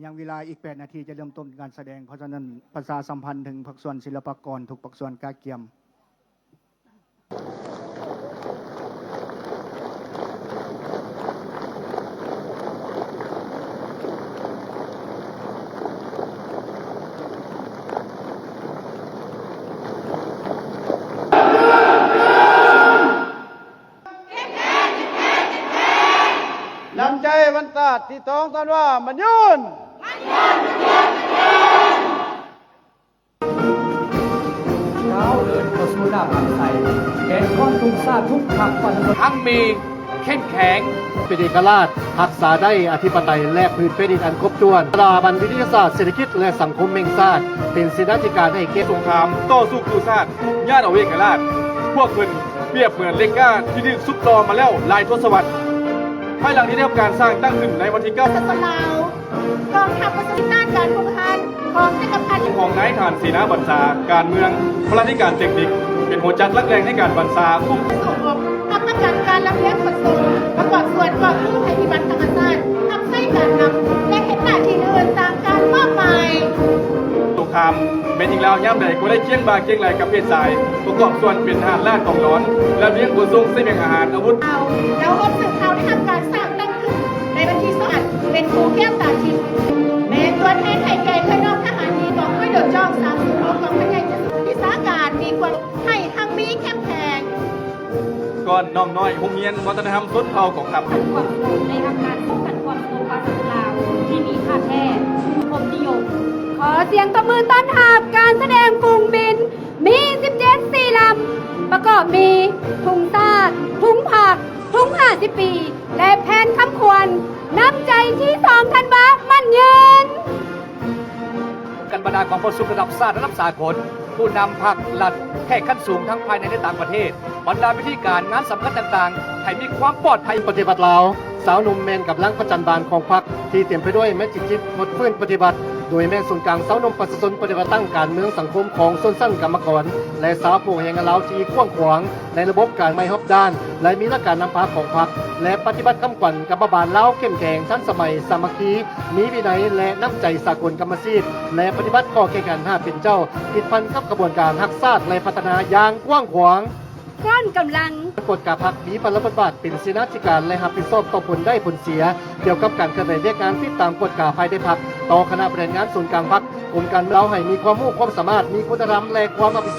ຍັງເວລາອີກແປດນາທີຈະເລີ່ມຕົ້ນການສະແດງ, ເພາະສະນັ້ນປະຊາສຳພັນເຖິງພາກສ່ວນສິລະປາກອນທຸກພາກສ່ວນກະກຽມ. ນ້ຳໃຈວັນຊາດທີສອງທັນວາ ໝັ້ນຍືນ! ກ້າວເດີນເຂົ້າສູ່ໜ້າປາກໄຊ ແກ່ນຂອງທຸງຊາດທຸກພັກປະຊາຊົນ ຮັ່ງມີ ເຂັ້ມແຂງ ເປັນເອກະລາດ, ຮັກສາໄດ້ອະທິປະໄຕ ແລະ ພື້ນແຜ່ນດິນອັນຄົບຖ້ວນ. ສະຖາບັນວິທະຍາສາດເສດຖະກິດ ແລະ ສັງຄົມແຫ່ງຊາດ ເປັນເສນາທິການໃຫ້ແກ່ ສົງຄາມຕໍ່ສູ້ກູ້ຊາດ ຍາດເອົາເອກະລາດ. ພວກເພິ່ນປຽບເໝືອນເຫຼັກກ້າທີ່ຖືກຊຸບຕໍ່ມາແລ້ວຫຼາຍທົດສະວັດ. ພາຍຫຼັງທີ່ໄດ້ຮັບການສ້າງຕັ້ງຂຶ້ນໃນວັນທີເກົ້າ ປະຊາຊົນລາວ ກອງທັບປະຊາຊົນຕ້ານການຄຸກຄານຂອງຈັກກະພັດ ຂອງນາຍທະຫານເສນາບັນຊາ, ການເມືອງ, ພະລາທິການເຕັກນິກ ເປັນຫົວຈັກຫຼັກແຫຼ່ງໃນການບັນຊາຄຸ້ມ ສົ່ງອອກຮັບປະກັນການລຳລຽງຂົນສົ່ງ, ປະກອບສ່ວນຕໍ່ສູ້ໄພພິບັດທຳມະຊາດ, ຮັບໃຊ້ການນຳ ແລະ ເຮັດໜ້າທີ່ອື່ນຕາມການມອບໝາຍ. ສົງຄາມແມ່ຍິງລາວຍາມໃດກໍໄດ້ຄຽງບ່າຄຽງໄຫຼ່ກັບເພດຊາຍ, ປະກອບສ່ວນເປັນທະຫານລາດກອງຫຼອນ, ລຳລຽງຂົນສົ່ງສະບຽງອາຫານ, ອາວຸດ. ລາວໂຮມສືບຂ່າວໄດ້ຮັບການສ້າງຕັ້ງຂຶ້ນໃນວັນທີຊາວ ເປັນຄູແກ້ວຕາທິບ ແມ່ນຕົວແທນໃຫ້ແກ່ເອື້ອຍນ້ອງທະຫານຍິງ ກອງຮ້ອຍໂດດຈ້ອງສາມສິບຫົກ ກອງພັນໃຫຍ່ເຈັດສິບ ວິຊາການມີຄວາມ ໃຫ້ຮັ່ງມີເຂັ້ມແຂງ. ກ່ອນນ້ອງນ້ອຍໂຮງຮຽນວັດທະນະທຳຊົນເຜົ່າກອງທັບ ປ້ອງກັນຄວາມສະຫງົບ ໄດ້ຮັບການປ້ອງກັນຄວາມສະຫງົບປະຊາຊົນລາວທີ່ມີທ່າແທ້ສັງຄົມນິຍົມ. ຂໍສຽງຕົບມືຕ້ອນຮັບການສະແດງຝູງບິນ ມີສິບເຈັດສີ່ລຳ ປະກອບມີ ທຸງຊາດ, ທຸງພັກ, ທຸງຫ້າສິບປີ ແລະ ແຜ່ນຄຳຂວັນ ນ້ຳໃຈທີສອງທັນວາ ໝັ້ນຍືນ. ກັນບັນດາກອງປະຊຸມລະດັບຊາດ, ລະດັບສາກົນ, ຜູ້ນຳພັກລັດ, ແຂກຂັ້ນສູງທັງພາຍໃນ ແລະ ຕ່າງປະເທດ, ບັນດາພິທີການງານສຳຄັນຕ່າງໆ ໃຫ້ມີຄວາມປອດໄພ. ປະຕິວັດລາວ, ຊາວໜຸ່ມແມ່ນກຳລັງພະຈັນບານຂອງພັກ ທີ່ເຕັມໄປດ້ວຍແມັກຈິດຄິດຫົດຟື້ນປະຕິວັດ, ໂດຍແມ່ນສູນກາງຊາວໜຸ່ມປະຊາຊົນປະຕິວັດ ຕັ້ງການເມືອງສັງຄົມຂອງຊົນຊັ້ນກຳມະກອນ ແລະ ຊາວຜູ້ແຮງງານລາວທີ່ກວ້າງຂວາງ ໃນລະບົບການໃໝ່ຮອບດ້ານ ແລະ ມີຫຼັກການນຳພາຂອງພັກ ແລະ ປະຕິບັດຄຳຂວັນກຳມະບານລາວເຂັ້ມແຂງ, ທັນສະໄໝ, ສາມັກຄີ, ມີວິໄນ ແລະ ນ້ຳໃຈສາກົນກຳມະສິດ ແລະ ປະຕິບັດຂໍ້ແຂ່ງຂັນຫ້າເປັນເຈົ້າ ຕິດພັນກັບຂະບວນການຮັກຊາດ ແລະ ພັດທະນາຢ່າງກວ້າງຂວາງ. ກ້ອນກຳລັງ ກວດກາພັກມີພາລະບົດບາດເປັນເສນາທິການ ແລະ ຮັບຜິດຊອບຕໍ່ຜົນໄດ້ຜົນເສຍ ກ່ຽວກັບການເຄື່ອນໄຫວວຽກງານຕິດຕາມກວດກາພາຍໃນພັກ ຕໍ່ຄະນະບໍລິຫານງານສູນກາງພັກ, ກົມການເມືອງເຮົາໃຫ້ມີຄວາມຮູ້ຄວາມສາມາດ, ມີຄຸນນະທຳ ແລະ ຄວາມຮັບຜິດຊອບ.